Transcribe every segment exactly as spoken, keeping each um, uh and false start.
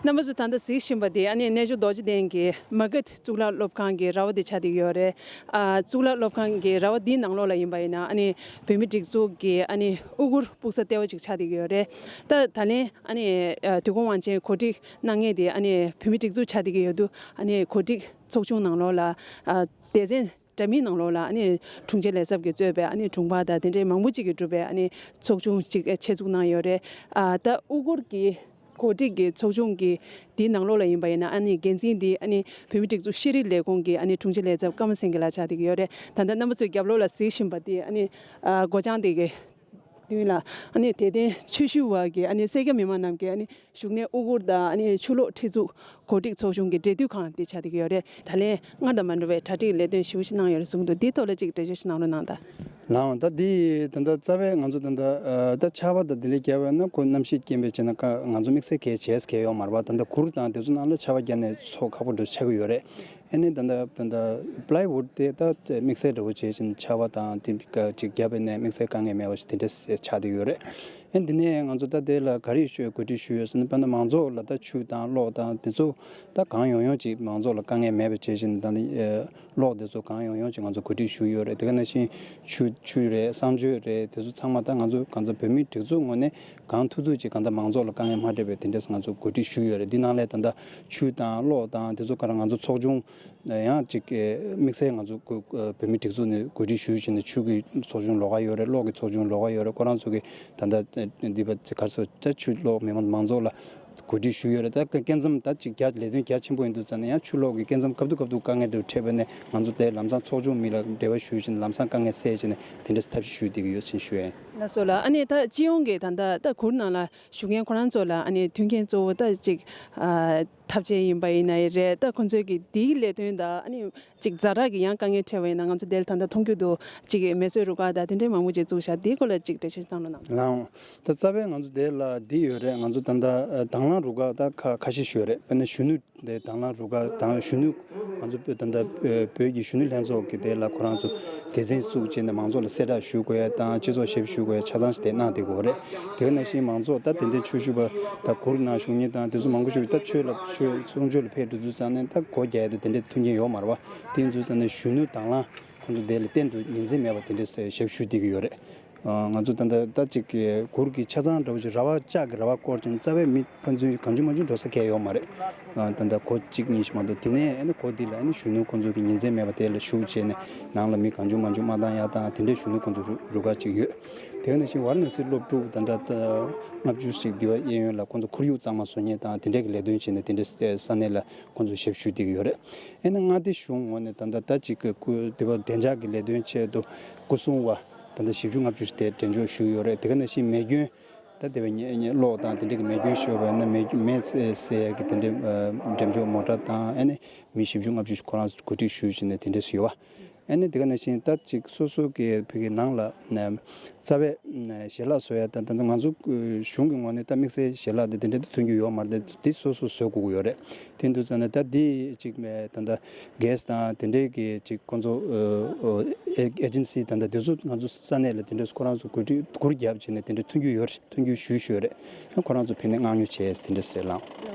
རྣམ་པ་ཚོས་ད་ལྟ་གཟིགས་བཞིན་པ་དེ་ཨ་ནི་རྣལ་འབྱོར་རྡོ་རྗེ་གདན་གྱི་མ་ག་དྷི་གཙུག་ལག་སློབ་ཁང་གི་ར་བ་དེ་ཆགས་བསྡད་ཀྱི་ཡོད་རེད། ཨ་གཙུག་ལག་སློབ་ཁང་གི་ར་བ་འདིའི་ནང་ལོགས་ལ་ཡིན་པ་ཡིན་ན་ཨ་ནི་བོད་མིའི་སྒྲིག་འཛུགས་ཀྱི་ཨ་ནི་དབུ་གུར་སྤུག་ས་ལྟེ་བ་ཅིག་ཆགས་བསྡད་ཀྱི་ཡོད་རེད། ད་ད་ལན་ཨ་ནི་ཨ་དུས་འཁོར་དབང་ཆེན་གོ་སྒྲིག་གནང་མཁན་དེ་ཨ་ནི་བོད་མིའི་སྒྲིག་འཛུགས་ཆགས་བསྡད་ཀྱི་ཡོད་དུས་ཨ་ནི་གོ་སྒྲིག་ཚོགས་ཆུང་ནང་ལོགས་ལ་ཨ་སྡེ་ཚན་འདྲ་མིན་ནང་ལོགས་ལ་ཨ་ནི་དྲུང་ཆེ་ལས་ཚབ་ཀྱིས་གཙོས་པའི་ཨ་ནི་དྲུང་འཕར་དང་དེ་འདྲའི་མང་པོ་ཅིག་གིས་གྲུབ་པའི་ཨ་ནི་ཚོགས་ཆུང་ཅིག་ཆེད་འཛུགས་གནང་ཡོད་རེད། ཨ་ད་དབུ་གུར་གྱི་གོ་སྒྲིག་གི་ཚོགས་ཆུང་གི་འདིའི་ནང་ལོགས་ལ་ཡིན་པ་ཡིན་ན་ཨ་ནི་འགན་འཛིན་འདི་ཨ་ནི་བོད་མིའི་སྒྲིག་འཛུགས་ཤེས་རིག་ལས་ཁུངས་ཀྱི་ཨ་ནི་དྲུང་ཆེ་ལས་ཚབ་ཀརྨ་སེང་གེ་ལགས་ཆགས་བསྡད་ཀྱི་ཡོད་རེད། ད་ལྟ་རྣམ་པ་ཚོས་རྒྱབ་ལོགས་ལ་གཟིགས་བཞིན་པ་འདི་ཨ་ནི་ཨ་སྒོ་བྱང་དེ་གི་མདུན་ལ་ཨ་ནི་དད་ལྡན་ཆོས་ཞུ་བ་གི་ཨ་ནི་སེར་སྐྱ་མི་མང་རྣམས་ཀྱི་ཨ་ནི་བཞུགས་གནས་དབུ་གུར་དང་ཨ་ནི་ཆུ་ལོག་ཁྲིད་འཛུགས་གོ་སྒྲིག་ཚོགས་ཆུང་གི་འབྲེལ་མཐུད་ཁང་དེ་ཆགས་བསྡད་ཀྱི་ཡོད་རེད། ད་ལན་སྔར་དང་མ་འདྲ་བའི་གྲ་སྒྲིག་ལས་དོན་ཞེ་པོ་ཅིག་གནང་ཡོད་རེད་གསུངས་འདུག་འདིའི་ཐོག་ལ་ཅིག་འགྲེལ་བརྗོད་ཅིག་གནང་རོགས་གནང་དང་། ལགས་འོང་། ད་འདི་ད་ལྟ་རྩ་བའི་ང་ཚོ་ད་ལྟ་ཨ་ད་ཆར་པ་དང་དེ་འདྲ་བརྒྱབ་པ་ན་ཁོ་གནམ་གཤིས་རྐྱེན་པས་བྱས་ན་ཁ་ང་ཚོ་དམིགས་བསལ་གལ་ཆེ་ས་གལ་ཡོད་མ་རེད་པ། ད་ལྟ་གུར་དང་དེ་ཚོ་ནང་ལ་ཆར་པ་བརྒྱབ་ནས་ཚོགས་ཁག་པོ་འདྲ་ཆགས་ཀྱི་ཡོད་རེད། ཨ་ནི་ད་ལྟ་ད་ལྟ་པ་ལའི་ཝུཌ་དེ་ད་དམིགས་བསལ་འདྲ་བོ་བྱས་ཕྱིན་ཆར་པ་དང་དེ་ག་ཅིག་བརྒྱབ་པ་ནས་དམིགས་བསལ་དཀའ་ངལ་མེད་པ་ཞིག་དེ་འདྲ་ཆགས་བསྡད་ཡོད་རེད། ཨ་ནི་དེ་ནས་ང་ཚོ་ད་དེ་ལ་ག་རེ་ཞུ་གོ་སྒྲིག་ཞུས་ཡོད་ཟེར་ན། དཔེར་ན་མང་ཚོགས་ལ་ད་ཆུ་དང་གློག་དང་དེ་ཚོ་ད་གང་ཡོང་ཡོང་ཅིག་མང་ཚོགས་ལ་དཀའ་ངལ་མེད་པ་བྱས་ཕྱིན་ད་ནི་གློག་དེ་ཚོ་གང་ཡོང་ཡོང་ཅིག་ང་ཚོ་གོ་སྒྲིག་ཞུས་ཡོད་རེད། དེ་ག་ནང་བཞིན་ཆུ་ཆུ་རེད། གསང་སྤྱོད་རེད། དེ་ཚོ་ཚང་མ་ད་ང་ཚོ་གང་ཚ་བོད་མིའི་སྒྲིག་འཛུགས་ངོས་ནས་གང་ཐུབ་ཐུབ་ཅིག་གང་ལྟར་མང་ཚོགས་ལ་དཀའ་ངལ་མ་འཕྲད་པའི་དེ་འདྲས་ང་ཚོ་གོ་སྒྲིག་ཞུས་ཡོད་རེད། འདི་ནང་ལས་ད་ལྟ་ཆུ་དང་གློག་དང་དེ་ཚོ་ག་རེ་ང་ཚོ་ཚོགས་ཆུང་ཡང་ཅིག་དམིགས་བསལ་ང་ཚོ་གོ་བོད་མིའི་སྒྲིག་འཛུགས་ནས་གོ་སྒྲིག་ཞུས་བྱས་ནས་ཆུ་གི་ཚོགས་ཆུང་ལོགས་ཀ་ཡོད་རེད། གློག་གི་ཚོགས་ཆུང་ལོགས་ཀ་ཡོད་རེད། ཁོ་རང་ཚོ་གི་ད་ལྟ་འདི་པ་ག་རེ་ཟེར་ད་ཆུ་གློག་མི་མང་མང་ཚོགས་ལ་གོ་སྒྲིག་ཞུས་ཡོད་རེད། ད་སྐབས་མཚམས་ད་ཅིག་རྒྱ་ལས་དོན་རྒྱ་ཆེན་པོ་ཡིན་དུས་ཙང་ནས་ཡང་ཆུ་གློག་གི་སྐབས་མཚམས་སྐབས་དུ་སྐབས་དུ་དཀའ་ངལ་འདྲ་འཕྲད་པ་ནས་ང་ཚོ་དེ་ལམ་སང་ཚོགས་ཆུང་མི་ལ་འབྲེལ་བ་ཞུས་བྱས་ནས་ལམ་སང་དཀའ་ངལ་སེལ་བྱས་ནས་དེ་འདྲ་ཐབས་ཤེས་ཞུས་བསྡད་ཀྱི་ཡོད་ཅེས་ཞུ་ཡ་ཡིན། ལགས་སོ་ལགས། ཨ་ནི་ད་སྤྱི་ཡོངས་ཀྱི་ད་ལྟ་ད་གུར་ནང་ལ་བཞུགས་མཁན་ཁོ་རང་ཚོ་ལ་ཨ་ནི་མཐུན་རྐྱེན་གཙོ་བོ་ད་ཅིག་ཨ་ཐབ་ཆས་ཡིན་པ་ཡིན་ན་ཡི་རེད། ད་ཁོ་ཚོའི་གི་འདིའི་ལས་དོན་དང་ཨ་ནི་ཅིག་ཛ་དྲག་གི་ཡང་དཀའ་ངལ་འཕྲད་པ་ཡིན་ན་ང་ཚོ་དེར་ད་ལྟ་མཐོང་རྒྱུ་འདུག་ཅིག་མེ་གསོད་རུ་ཁག་དང་དེ་འདྲའི་མང་པོ་ཅིག་བཙུགས་ཤག་འདིའི་སྐོར་ལ་ཅིག་འགྲེལ་བཤད་བཏང་རོགས་གནང་། ལགས་འོང་། ད་རྩ་བའི་ང་ཚོ་དེ་ལ་འདི་ཡོད་རེད། ང་ཚོ་ད་ལྟ་ཨ་དང་བླངས་རུ་ཁག་ད་ཁ་ཁ་ཤས་ཤིག་ཡོད་རེད། དཔེར་ན་གཞོན་ནུ་དེ་དང་བླངས་རུ་ཁག་དང་གཞོན་ནུ་ང་ཚོ་བོད་ད་ལྟ་ཨ་བོད་ཀྱི་གཞོན་ནུ་ལྷན་ཚོགས་ཀྱི་དེ་ལ་ཁོ་རང་ཚོ་སྡེ་ཚན་བཙུགས་བྱས་ནས་མང་ཚོགས་ལ་གསལ་བསྒྲགས་ཞུ་དགོས་ཡ་དང་སྤྱི་ཚོགས་ཞབས་ཞུ་དགོས་ཡ་ཆ་ཚང་ཞིག་དེ་གནང་བསྡད་ཀྱི་ཡོད་རེད། དེ་ག་ནང་བཞིན་མང་ཚོགས་ད་དེ་འདྲའི་ཆོས་ཞུ་བ་ད་གུར་ནང་བཞུགས་མཁན་དང་དེ་ཚོ་མང་པོ་ཞིག་ད་ཆོས་ལ་ཆོས་གསུང་ཆོས་ལ་ཕེབས་འགྲོ་དུས་ཙང་ནས་ད་སྒོ་རྒྱག་ཡ་དེ་དེ་འདྲའི་མཐུན་རྐྱེན་ཡོད་མ་རེད་བ། དེ་ཡིན་དུས་ཙང་ནས་གཞོན་ནུ་དང་བླངས་ཁོང་ཚོ་དེ་ལ་གཏན་དུ་ཉིན་མཚན་མེད་པར་དེ་འདྲའི་ཞབས་ཞུ་བསྡད་ཀྱི་ཡོད་རེད། ང་ཚོ་ད་ལྟ་ད་ཅིག་གི་གུར་གྱི་ཆ་ཚང་འདྲ་བོ་ཅིག་ར་བ་ལྕགས་ཀྱི་ར་བ་བསྐོར་ཅིང་རྩ་བའི་མི་ཕན་ཚུན་གང་བྱུང་མང་བྱུང་འགྲོ་ས་གང་ཡང་ཡོད་མ་རེད། ད་ལྟ་སྒོ་གཅིག་གཉིས་ཤིག་མ་གཏོགས། དེ་ནས་ཨ་ནི་སྒོ་འདི་ལ་ཨ་ནི་གཞོན་ནུ་ཁོང་ཚོ་གི་ཉིན་མཚན་མེད་པར་དེ་ལ་བཞུགས་བྱས་ནས་ནང་ལ་མི་གང་བྱུང་མང་བྱུང་མ་བཏང་ཡ་དང་དེ་འདྲའི་གཞོན་ནུ་ཁོང་ཚོ་རུ་རུ་ཁག་ཅིག་ཡོད། དེ་ག་ནང་བཞིན་ཝཱ་ར་ཎ་སི་སློབ་ཕྲུག་ད་ལྟ་ལྔ་བཅུ་ཞིག་འདི་བ་གཡས་གཡོན་ལ་ཁོང་ཚོ་ཁོར་ཡུག་གཙང་མ་བཟོ་མཁན་དང་དེ་འདྲའི་གི་ལས་དོན་བྱས་ནས་དེ་འདྲའི་ས་གནས་ལ་ཁོང་ཚོ་ཞབས་ཞུ་བསྡད་ཀྱི་ཡོད་རེད། ཨ་ནི་མངའ་སྡེ་གཞུང་ངོས་ནས་ད་ལྟ་ད་ཅིག་གི་སྐུ་དེ་བ་བདེ་འཇགས་ཀྱི་ལས་དོན་ཆེད་དུ་སྐུ་སྲུང་བ་ད་ལྟ་བཞི་བཅུ་ལྔ་བཅུ་ཞིག་དེ་འབྲེལ་འཇོག་ཞུས་ཡོད་རེད། དེ་ག་ནང་བཞིན་མེ་སྐྱོན་ད་དེ་བས་ཉེ་ཉེ་གློག་དང་དེ་འདྲ་གི་མེ་སྐྱོན་ཤོར་བ་ཡིན་ན་མེ་མེ་བསད་ཡས་ཀྱི་དེ་འདྲའི་འགྲེམས་འཇོག་མོ་ཊ་དང་ཨ་ནི་མི་བཞི་བཅུ་ལྔ་བཅུ་ཞིག་ཁོ་རང་ཚོ་གོ་སྒྲིག་ཞུས་བྱས་ནས་དེ་འདྲ་ཞུས་པ། ཨ་ནི་དེ་ག་ནང་བཞིན་ད་ཅིག་སོ་སོ་གི་བོད་ཀྱི་ནང་ལ་རྩ་བའི་ཞལ་ལག་བཟོ་ཡ་དང་ད་ང་ཚོ་གཞུང་གི་ངོས་ནས་ད་དམིགས་བསལ་ཞལ་ལག་དེ་དེ་འདྲ་དེ་ཐོན་རྒྱུ་ཡོད་མ་རེད། དེ་སོ་སོ་བཟོ་དགོས་ཀྱི་ཡོད་རེད། དེ་འདུག་ཙང་ནས་ད་འདི་ཅིག་ད་ལྟ་གེ་སི་དང་དེ་འདྲའི་གི་ཅིག་ཁོང་ཚོ་ཨེ་ཨེ་ཇེན་སི་ད་ལྟ་དེ་ཚོ་ང་ཚོ་ས་གནས་ལ་དེ་འདྲ་ཁོ་རང་ཚོ་གོ་སྒྲིག་གུར་བརྒྱབ་བྱས་ནས་དེ་འདྲ་ཐོན་རྒྱུ་ཡོད་རེད། ཐོན་རྒྱུ་ཞུ་ཞུ་རེད། ཁོ་རང་ཚོ་ཕེབས་ནས་མངགས་ཉོ་བྱས་དེ་འདྲ་ཟེར་ལགས།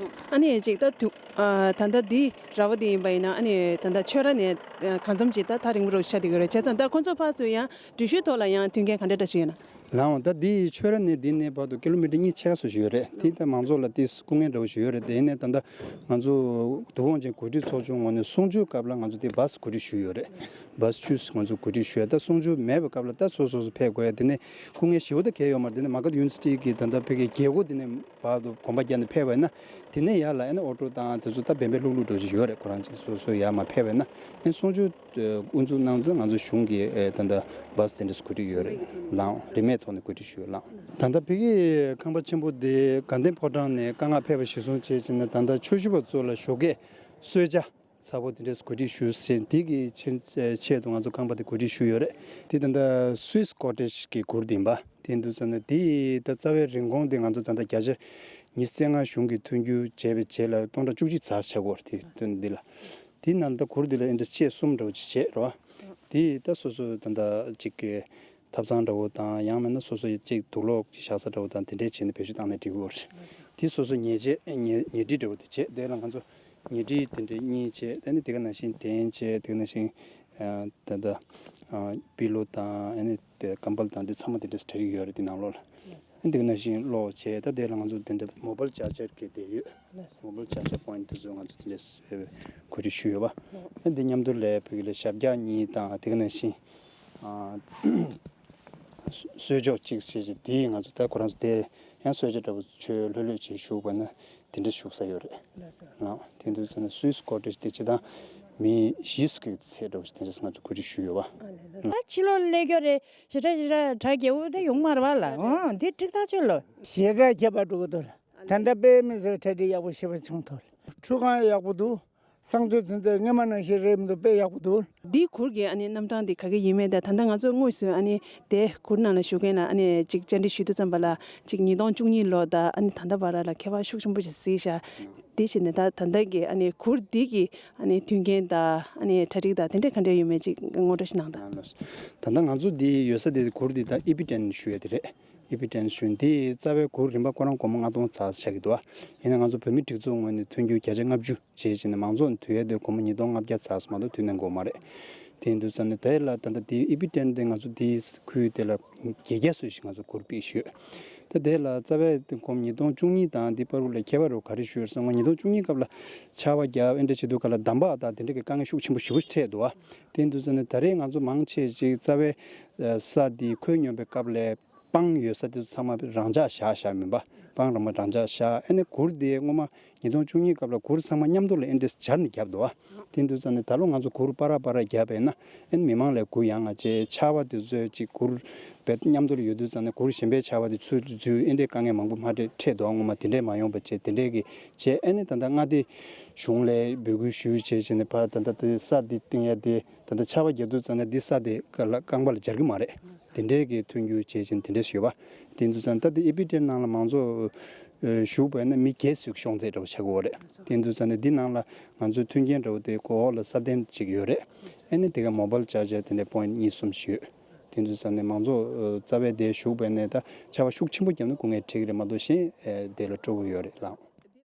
ཨ་ནི་ཅིག་ད་དུ་ཨ་ད་ལྟ་འདི་ར་བ་འདི་ཡིན་པ་ཡིན་ན་ཨ་ནི་ད་ལྟ་ཆོས་ར་ནས་ཨ་གང་འཚམ་ཅིག་ད་ཐག་རིང་པོ་རུ་ཆགས་བསྡད་ཡོད་རེད། བྱས་ཙང་ད་ཁོང་ཚོ་ཕར་ཚུར་ཡང་འགྲུལ་བཞུད་ཐོག་ལ་ཡང་མཐུན་རྐྱེན་ག་འདྲ་འདྲ་ཞིག་ཡོད་ན། ལགས་འོང་། ད་འདི་ཆོས་ར་ནས་འདི་ནས་བར་དུ་ཀི་ལོ་མི་ཊར་གཉིས་ཕྱེད་ཀ་ཙམ་ཞིག་ཡོད་རེད། དེ་ད་མང་ཚོགས་ལ་དེ་སྐུ་ངལ་འདྲ་བོ་ཞིག་ཡོད་རེད། དེ་ཡིན་ནའི་ད་ལྟ་ང་ཚོ་དུས་འཁོར་དབང་ཆེན་གོ་སྒྲིག་ཚོགས་ཆུང་ངོས་ནས་གསུང་ཆོས་སྐབས་ལ་ང་ཚོ་དེ་བཱ་སི་གོ་སྒྲིག་ཞུས་ཡོད་རེད། བཱ་སི་བཅུ་ང་ཚོ་གོ་སྒྲིག་ཞུས་ཡོད། ད་གསུང་ཆོས་མེད་པའི་སྐབས་ལ་ད་སོ་སོ་སོ་ཕེབས་དགོས་ཡ། དེ་ནས་སྐུ་ངལ་ཞེ་པོ་ད་གང་ཡང་ཡོད་མ་རེད། དེ་ནས་མ་ག་དྷ་ཡུ་ནི་ཝར་སི་ཊི་གི་ད་ལྟ་བོད་ཀྱི་རྒྱལ་སྒོ་དེ་ནས་བར་དུ་གོམ་པ་བརྒྱབ་ནས་ཕེབས་པ་ཡིན་ན་དེ་ནས་ཡར་ལ་ཨ་ནི་ཨོ་ཊོ་དང་དེ་ཚོ་ད་བེམ་པོའི་ལྷུག་ལྷུག་འདྲ་བོ་ཞིག་ཡོད་རེད། ཁོ་རང་ཚོ་སོ་སོ་ཡར་མར་ཕེབས་པ་ཡིན་ན་ཨ་ནི་གསུང་ཆོས་དབུ་འཛུགས་གནང་དུས་ང་ཚོ་གཞུང་གིས་ད་ལྟ་བཱ་སི་དེ་འདྲ་གོ་སྒྲིག་ཡོད་རེད་ལགས། རིན་མེད་ཐོག་ནས་གོ་སྒྲིག་ཞུས་ཡོད་ལགས། ད་ལྟ་བོད་ཀྱི་ཁང་པ་ཆེན་པོ་དེ་དགའ་ལྡན་ཕོ་བྲང་ནས་བཀའ་མངགས་ཕེབས་པ་གཞིར་བཟུང་བྱས་བྱས་ནས་ད་ལྟ་ཆོས་ཞུ་བ་ཚོ་ལ་ཞོགས་ཀས་གསོལ་ཇ་ཚ་པོ་དེ་འདྲས་གོ་སྒྲིག་ཞུས་ཟིན། དེ་གི་ཆེད་ཆེད་དུ་ང་ཚོ་ཁང་པ་དེ་གོ་སྒྲིག་ཞུས་ཡོད་རེད། དེ་ད་ལྟ་སུད་སི་ཀོ་ཊེཇ་གི་གུར་དེ་ཡིན་པ། དེ་འདུག་ཙང་ནས་དེ་ད་རྩ་བའི་རིན་གོང་དེ་ང་ཚོ་ད་ལྟ་བརྒྱ་ཆ་ཉི་ཤུ་རྩ་ལྔ་གཞུང་གིས་མཐུན་འགྱུར་བྱས་པའི་རྗེས་ལ་སྟོང་ཕྲག་བཅུ་གཅིག་ཙམ་ཆགས་ཀྱི་ཡོད་རེད། དེ་དེ་འདི་ལ་དེ་ནང་ད་གུར་དེ་ལ་ཨེ་འདྲ་ཆེད་གསུམ་འདྲ་བོ་ཅིག་བྱས་རེད་བ། དེ་ད་སོ་སོ་ད་ལྟ་ཅིག་གི་ཐབ་ཚང་འདྲ་བོ་དང་ཡང་མིན་ན་སོ་སོ་ཡི་གཅིག་དུག་ལོག་བཞག་ས་འདྲ་བོ་དང་དེ་འདྲས་བྱས་ནས་བེད་སྤྱོད་བཏང་ན་འགྲིག་གི་ཡོད་རེད། དེ་སོ་སོ་ཉལ་ཆས་ཉལ་ཉལ་ཁྲི་འདྲ་བོ་དེ་བྱས་དེ་ལ་ང་ཚོ་ཉལ་ཁྲི་དེ་འདྲས་གཉིས་བྱས་དེ་ནི་དེ་ག་ནང་བཞིན་གདན་བྱས་དེ་ག་ནང་བཞིན་ད་ལྟ་པི་ལོ་དང་ཨ་ནི་དེ་ཀམ་པལ་དང་དེ་ཚང་མ་དེ་འདྲས་གྲ་སྒྲིག་ཡོད་རེད་དེ་ནང་ལོགས་ལ། ཨ་ནི་དེ་ག་ནང་བཞིན་གློག་བྱས་ད་དེ་ལ་ང་ཚོ་དེ་འདྲས་མོ་བལ་ཅར་ཇར་གྱི་དེ་ཡོད། མོ་བལ་ཅར་ཇར་པོ་ཡིན་དེ་ཚོ་ང་ཚོ་དེ་འདྲས་གོ་སྒྲིག་ཞུས་ཡོད་པ། ཨ་ནི་དེ་མཉམ་དུ་ལས་བོད་ཀྱི་ལས་ཞབས་བཀྱག་གཉིས་དང་དེ་ག་ནང་བཞིན། གསོལ་ལྕོག་གཅིག་བྱས་རྗེས་དེ་ང་ཚོ་ད་ཁོ་རང་ཚོ་དེ་ཡང་གསོལ་ལྕོག་འདྲ་པོ་མཆོད་ལྷོད་ལྷོད་བྱས་བཞུགས་པ་ན་དེ་འདྲ་བཞུགས་ས་ཡོད་རེད། ལགས་དེ་འདུག་ཟེར་ན་སུད་སི་ཀོ་ཊེཇ་དེ་སྤྱི་བཏང་མི་བཞི་སུ་གི་ཚད་འདྲ་པོ་ཞིག་དེ་འདྲ་ང་ཚོ་གོ་སྒྲིག་ཞུས་ཡོད་པ། ད་ཕྱི་ལོགས་སླེབས་རྒྱུ་རེད་ཞེ་དྲག་ཞེ་དྲག་གྲ་རྒྱས་པོ་དེ་ཡོང་མ་རེད་པ་ལགས། འོ་འདི་འགྲིག་ཐག་ཆོད་ལོ། ཞེ་དྲག་ཁྱད་པར་འགྲོ་གི་འདུག་ལགས། ད་ལྟ་དཔེ་མི་སྲིད་གྲ་སྒྲིག་ཡག་པོ་ཞེ་པོ་བྱུང་ཐལ། ཁྲུས་ཁང་ཡག་པོ་འདུག་གསང་སྤྱོད་དེ་ཚོ་སྔོན་མ་ནང་བཞིན་རེད་མི་འདུག་དཔེ་ཡག་པོ་འདུག་འདིའི་གུར་གྱི་ཨ་ནི་རྣམ་གྲངས་འདི་ག་གི་ཡིན་མིན་དང་ད་ལྟ་ང་ཚོ་དངོས་སུ་ཨ་ནི་དེ་གུར་ནང་ལ་བཞུགས་མཁན་ལ་ཨ་ནི་ཅིག་བཅར་འདྲི་ཞུས་དུས་ཙམ་པ་ལ་ཅིག་ཉིས་སྟོང་བཅུ་གཉིས་ལོ་དང་ཨ་ནི་ད་ལྟ་བར་ལ་ཁྱད་པར་ཤུགས་ཆེན་པོ་ཞིག་གཟིགས་ཤག་དེ་བཞིན་ད་ད་ལྟ་གི་ཨ་ནི་གུར་འདི་གི་ཨ་ནི་མཐུན་རྐྱེན་དང་ཨ་ནི་གྲ་སྒྲིག་དང་དེ་འདྲས་ག་འདྲས་ཡོད་མེད་ཅིག་ངོ་སྤྲོད་ཞིག་གནང་དང་། ད་ལྟ་ང་ཚོ་འདི་ཡོད་ས་དེ་གུར་འདི་ད་ཨི་པི་ཊེན་ཞུ་ཡ་དེ་རེད། ཨི་པི་ཊེན་ཞུ་འདི་རྩ་བའི་གུར་རིན་པ་ཁོ་རང་སྒོར་མོ་ལྔ་སྟོང་ཙམ་ཆགས་ཀྱི་འདུག་ཡིན་ན་ང་ཚོ་བོད་མིའི་སྒྲིག་འཛུགས་ངོས་ནས་མཐུན་འགྱུར་བརྒྱ་ཆ་ལྔ་བཅུ་བྱས་བྱས་ནས་མང་ཚོགས་ནས་དུས་ཡ་དེ་སྒོར་མོ་ཉིས་སྟོང་ལྔ་བརྒྱ་ཙམ་མ་གཏོགས་དུས་ནས་དགོས་མ་རེད། དེ་ཡིན་དུས་ཙང་ནས་དེ་ལ་ད་ལྟ་དེ་ཨི་པི་ཊེན་དེ་ང་ཚོ་དེའི་ཁུལ་དེ་ལ་བརྒྱད་བརྒྱ་ཙམ་ཞིག་ང་ཚོ་གུར་ཕུད་ཞུས། ད་དེ་ལ་རྩ་བའི་སྒོར་མོ་ཉིས་སྟོང་བཅུ་གཉིས་དང་དེ་བར་དུ་ལ་ཁྱད་པར་རོ་ག་རེ་ཞུས་སོང་ང་ཉིས་སྟོང་བཅུ་གཉིས་སྐབས་ལ་ཆར་པ་བརྒྱབ་ཨེ་འདྲ་བྱེད་དུས་ག་ལ་འདམ་བག་དང་དེ་འདྲ་གི་དཀའ་ངལ་ཤུགས་ཆེན་པོ་ཞེ་པོ་འཕྲད་འདུག་བ། དེ་ཡིན་དུས་ཙང་ནས་ད་རེས་ང་ཚོ་མང་ཆེ་ཅིག་རྩ་བའི་ས་དེ་ཁོད་སྙོམས་པའི་སྐབས་ལ། སྤང་ཡོད་ས་དེ་ཚོ་ཚང་མ་རང་འཇགས་བཞག་བཞག་མིན་པ། སྤང་རང་མ་རང་འཇགས་བཞག་ཨ་ནི་གུར་དེ་སྔོན་མ་ཉིས་སྟོང་བཅུ་གཉིས་སྐབས་ལ་གུར་ཚང་མ་མཉམ་དུ་ལ་ཨེ་འདྲས་སྦྱར་ནས་བརྒྱབ་འདུག་བ། དེ་འདུག་ཙང་ནས་ད་ལོ་ང་ཚོ་གུར་པ་ར་པ་ར་བརྒྱབ་པས་ན་ཨ་ནི་མི་མང་ལ་གུ་ཡངས་ང་བཅས་ཆར་པ་དེ་ཚོས་ཅིག་གུར་བས་མཉམ་དུ་ལ་ཡོད་དུས་ཙང་ནས་གུར་གཞན་པའི་ཆར་པ་དེ་ཚུར་འཛུལ་ཨེ་འདྲས་དཀའ་ངལ་མང་པོ་མ་འཕྲད་འདུག་སྔོན་མ་དེ་འདྲས་མ་ཡོང་པ་བྱས་དེ་འདྲས་ཀྱི་བྱས་ཨ་ནི་ད་ལྟ་མངའ་སྡེ་གཞུང་ལ་འབོད་སྐུལ་ཞུས་བྱས་བྱས་ནས་ཕར་ད་ལྟ་དེ་ས་དེ་བཏིང་ཡ་དེ། ད་ལྟ་ཆར་པ་བརྒྱབ་དུས་ཙང་ནས་འདི་ས་དེ་ག་ལ་རྐང་པ་ལ་སྦྱར་གྱི་མ་རེད། དེ་འདྲའི་གི་མཐུན་འགྱུར་བྱས་ཅིང་དེ་འདྲས་ཞུས་པ། དེ་འདུག་ཙང་ད་ལྟ་ཨི་པི་ཊེན་ནང་ལ་མང་ཚོགས་བཞུགས་པ་ཡིན་ན་མི་བརྒྱད་ཙམ་ཤོང་ཚད་འདྲ་བོ་ཆགས་ཀྱི་ཡོད་རེད། དེ་འདུག་ཙང་ནས་འདི་ནང་ལ་ང་ཚོའི་མཐུན་རྐྱེན་འདྲ་བོ་དེ་གོ་འོག་ལ་སྲ་བརྟན་ཅིག་ཡོད་རེད། ཨ་ནི་དེ་ག་མོ་བལ་ཅར་ཇར་དེ་འདྲའི་པོ་ཡིན་གཉིས་གསུམ་ཞིག་ཡོད། དེ་འདུག་ཙང་ནས་མང་ཚོགས་རྩ་བའི་དེ་བཞུགས་པ་ཡིན་ན་ད་ཆར་པ་ཤུགས་ཆེན་པོ་བརྒྱབ་ན་སྐུ་ངལ་འཕྲད་ཀྱི་རེད་མ་གཏོགས་གཞན་དེ་ལ་སྤྲོ་པོ་ཡོད་རེད་ལགས།